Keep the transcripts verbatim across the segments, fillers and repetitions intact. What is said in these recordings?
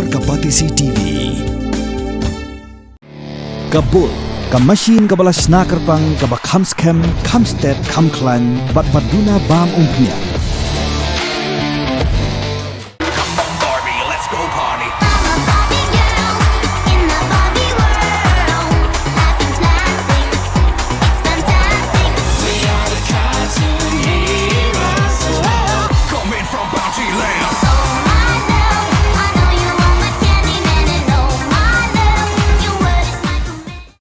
Ka Batesi T V. Ka Bull, ka machine kaba la shna kyrpang, kaba kham skhem, kham stet, kham khlaiñ, bad ba duna bam umphniang. Come on, Barbie, let's go party. I'm a Barbie girl in the Barbie world. Life is plastic, it's fantastic. We are the cartoon heroes. Coming from Bounty Land. Oh my love, I know you want my Candyman, and oh my love, your word is my command.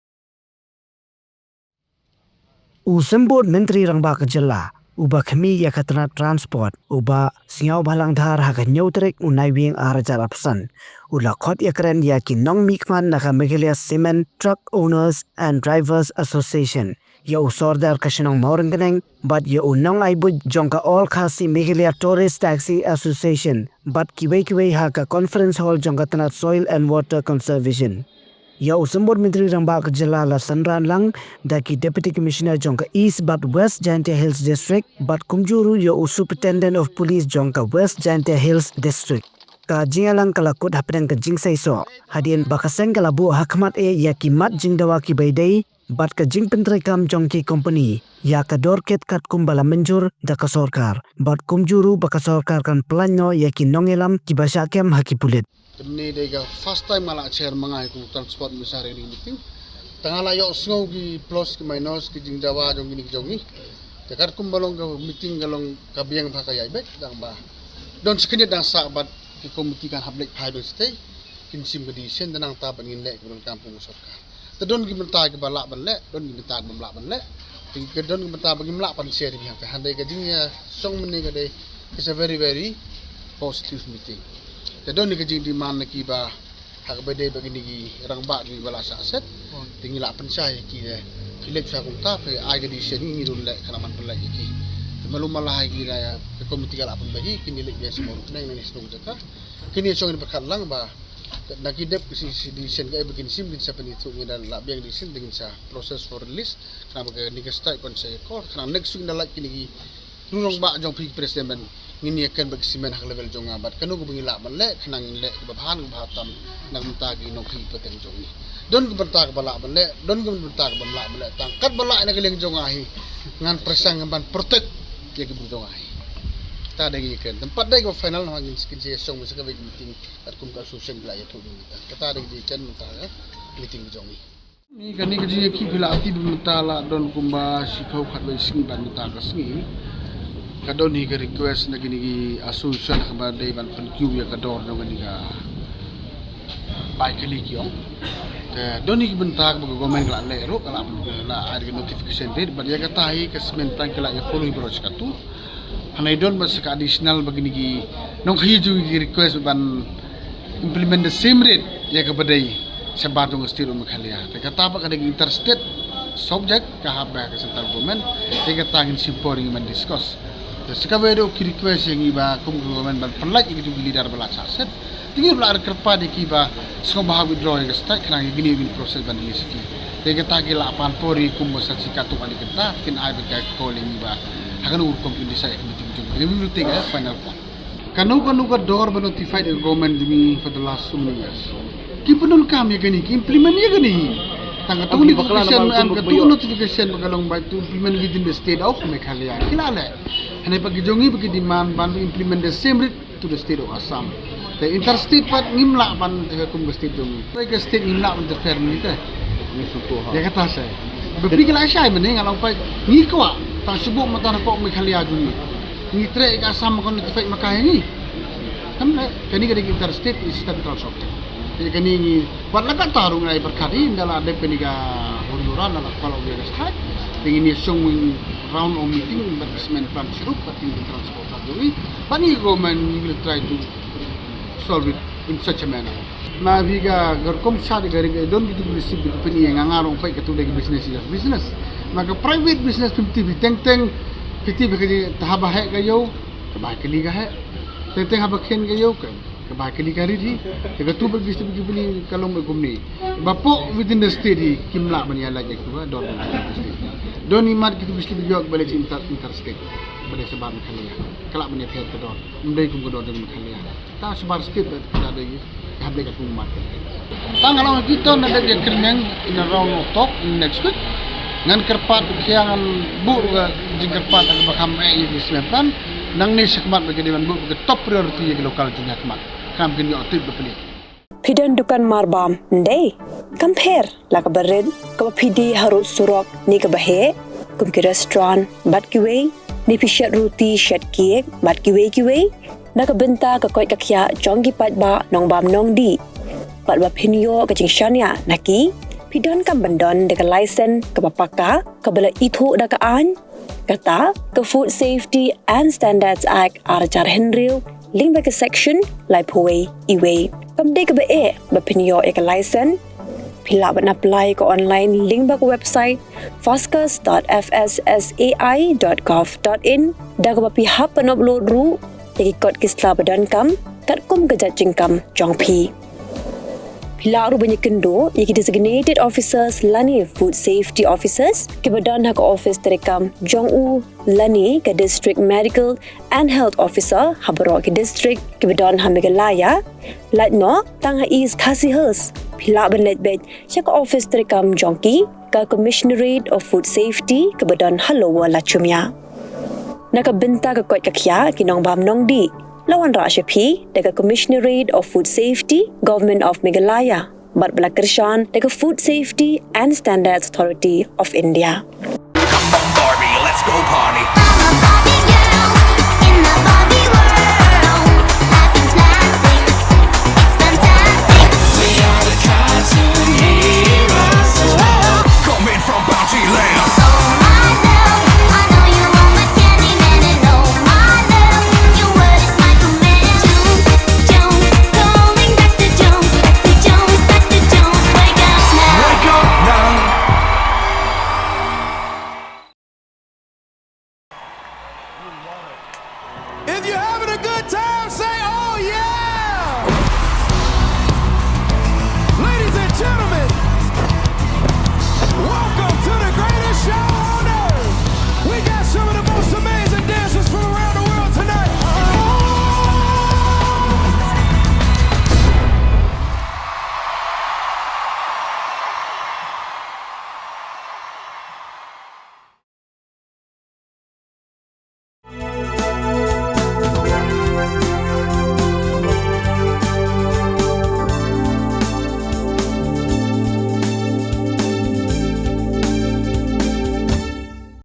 U Symbud Myntri Rangbah ka Jylla, uba khmih ïa ka tnat Transport, uba Sniawbhalang Dhar, ha ka hynñiew tarik u Naiwieng ar hajar arphew san, u la khot ïakren ïa ki nongmihkhmat na ka Meghalaya Cement Truck Owners and Drivers Association, ïa u Sordar ka shnong Mawryngkneng, bad ïa u nongai buit jong ka All Khasi Meghalaya Tourist Taxi Association, bad kiwei kiwei ha ka Conference Hall jong ka tnat Soil and Water Conservation. Ïa u Symbud Myntri Rangbah ka Jylla la synran lang da ki Deputy Commissioner jong ka East bad West Jaintia Hills District, bad kumjuh ruh ïa u Superintendent of Police jong ka West Jaintia Hills District. Ka jingïalang ka la kut hapdeng ka jingseisoh, hadien ba ka seng ka la buh ha khmat eh ïa ki mat jingdawa kiba ïadei bad ka jingpyntreikam jong ki kompani ïa ka dor kit katkum ba la mynjur da ka sorkar, bad kumjuh ruh ba ka sorkar kan pyllait noh ïa ki nongïalam kiba shah kem ha ki pulit. Te mynne dei ka first time nga la chair ma nga ïa ka Transport Minister ha kane ka meeting. Te nga la ïohsngew ki plus ki minus, ki jingdawa jong kine ki jong ngi. Te katkum ba long ka meeting ka long ka biang bha ka ïaibeit, dang ba don shi khyndiat dang sah bad ki committee kan hap leit phai biang shatei, kin shim ka decision, te nangta bad ngin leh kiba donkam kum ka sorkar. Te don ki bynta kiba lah ban leh, don ki bynta bym lah ban leh. Te ka don ki bynta ba ngim lah ban share ïa ki hangta. Hynrei ka jingïashong mynne ka dei, it's a very, very positive meeting. Te don ka jingdemand na ki ba ha kaba dei ba kine ki rangbah kiba la shah set. Te ngi lah pynshai ïa ki, eh, phi leit sha kumta, phi ai ka decision, ngi, ngi ruh leh khnang ban pynlait ïa ki. Te malu mala ha ki na ka committee ka lah pynbeit hi, kine leit biang sha Mawryngkneng ne sha kano ka jaka. Kine shong ïa pyrkhat lang ba na ki dep ki shi, shi decision kaei ba kin shim, kin sa pynithuh, ngi da lah biang decision, te ngin sa process for release. Khnang ba kane ka strike kan sa ïa kor, khnang next week da lait kine ki rangbah jong phi ki president ban ngin ïa kren bad ki cement ha ka level jong nga bad kano kaba ngi lah ban leh, khnang ngin leh kaba bha, kaba bha tam na ka bynta ki nongkhaïi pateng jong ngi. Don ka bynta kaba lah ban leh, don ka bynta kaba ym lah ban leh, tang katba lah na ka liang jong nga hi, ngan pyrshang ban protect ïa ki briew jong nga hi. Kata dei ka jingkren. Te ym pat dei kaba final, namar ngin sa, kin sa ïashong sa kawei ka meeting katkum ka association ki la ïathuh ïa ngi. Kata dei ka jingkren mynta ka meeting ka jong ngi. Ni kane ka jingïakhih phi la ïakhih bad mynta la don kumba shiphew khatwei sngi bad mynta ka sngi ka don hi ka request na kine ki association kaba dei ban pynkiew ïa ka dor jong kane ka bai kali ki ong. Te don hi ka bynta kaba ka government ka la leh ruh, ka la pyn-, ka la ai ka notification date bad ïa kata hi ka cement plant ka la ïa follow hi baroh shi katto. Hynrei don bad sa ka additional ba kine ki nongkhaïi jong ngi ki request ban implement the same rate ïa kaba dei shabar jong ka state of Meghalaya. Te kata pat ka dei ka interstate subject, ka hap bad ka central government. Te kata ngin shim por ngin ban discuss. Te sa kawei ruh ki request ïa ngi ba kum ka government ban pynlait ïa ki jong ki leader ba la shah set. Te ngi ruh la kyrpad ïa ki ba sngewbha withdraw ïa ka strike khnang ïa kine kin process ban release ïa ki. Te kata ki la pan por ïa kumba sa shi katto kali kynta, kin ai bad ka call ïa ngi ba ha kano ka rukom kin decide ïa ka meeting jong ngi. We will take a final call. Kano kano ka dor ba notified ïa ka government jong ngi for the last so many years, ki pyndonkam ïa kane, ki implement ïa kane hi. Tang katto ka notification, katto ka notification ba ka long ba to implement within the state of Meghalaya, ki la leh. Hynrei pat ki jong ngi ba ki demand ban implement the same rate to the state of Assam. Te interstate pat ngim lah ban interfere kum ka state jong ngi. Poi ka state ngim lah ban interfere mynta. Ïa kata sa ba phi ki la shai mynne, nga long pat ngi kwah tang shu buh mynta na pok Meghalaya jong ngi. Ngi treh ka Assam ma ka notified ma ka ïa ngi. Kan leh kane ka dei ka interstate, is central socket. Te kane ngi Wat la katta ruh ngi la ïa pyrkhat hi, ynda la dep kane ka huri hura, ynda la kwah la ïa ka strike. Te ngin ïa shong wing round of meeting bad ka cement plant shirup bad kine ki transporter jong ngi. Bad ngi ka government ngi will try to solve it in such a manner. Na phi ka, ka rukom shad ka ri ka don kitu ki receipt ki pyn-i ïa nga, nga ruh peit katu dei ka business as business. Na ka private business phim tip hi, teng teng phi tip hi ka jingthaw ba heh ka ïew, ka bai kali ka heh. Teng teng haba khein ka ïew ka Ka bai kali ka rit hi. Te katu ba ki sdang ki pynlong ka long ba kumne. Ba pok within the state hi kim lah ban ïa lait ïa katu ba don within the state hi. Don hi mat kitu ki sdang ïoh ba leh inter, interstate. Ba dei shabar Meghalaya. Ka lah ban ïapher ka dor. Ym dei kum ka dor jong Meghalaya. Ta shabar state ba ka dei ka hap dei ka kum market. Tang ka long ki ton na dei ka kyrmeng in a round of talk in next week. Ngan kyrpad u khia ngan buh ka jingkyrpad ka ba kham eh ïa ki snem plan. Nangne shakhmat ba ka dei ban buh ka top priority ïa ki local jingïakhmat. Kham kin ïoh tip ba plie. Phi don dukan marbam, ndei? Kam pher, la kaba rit, kaba phi die harud surok, ne kaba heh, kum ki restaurant, bad kiwei, ne phi shet ruti, shet cake, bad kiwei kiwei, na ka bynta ka koit ka khiah jong ki paidbah nongbam nongdih. Bad ba phin ïoh ka jingshaniah na ki, phi donkam ban don da ka license kaba paka, kaba la ithuh da ka aiñ, kata ka Food Safety and Standards Act ar hajar hynriew, lyngba ka section laiphew wei iwei. Kam dei kaba eh ba phin ïoh ïa ka license. Phi lah ban apply ka online lyngba ka website foscus dot F S S A I dot gov dot in, da kaba phi hap ban upload ruh ïa ki kot ki sla ba donkam katkum ka jait jingkam jong phi. Phi lah ruh ban ïakynduh ïa ki designated officers lane food safety officers kiba don ha ka office treikam jong u lane ka District Medical and Health Officer ha baroh ki district kiba don ha Meghalaya. Lait noh, tang ha East Khasi Hills, phi lah ban leit beit sha ka office treikam jong ki, ka Commissionerate of Food Safety kaba don ha Lower Lachumia. Na ka bynta ka koit ka khiah ki nongbam nongdih, la wanrah sha phi da ka Commissionerate of Food Safety, Government of Meghalaya, bad ba la kyrshan da ka Food Safety and Standards Authority of India. Come on, Barbie, let's go party. I'm a Barbie girl in the Barbie world. Life in plastic, it's fantastic. We are the cartoon heroes. Coming from Bounty Land. Oh my love, I know you want my candy man, and oh my love, your word is my command. Jones, Jones, calling back to Jones, back to Jones, back to Jones. Wake up now. Wake up now. If you're having a good time,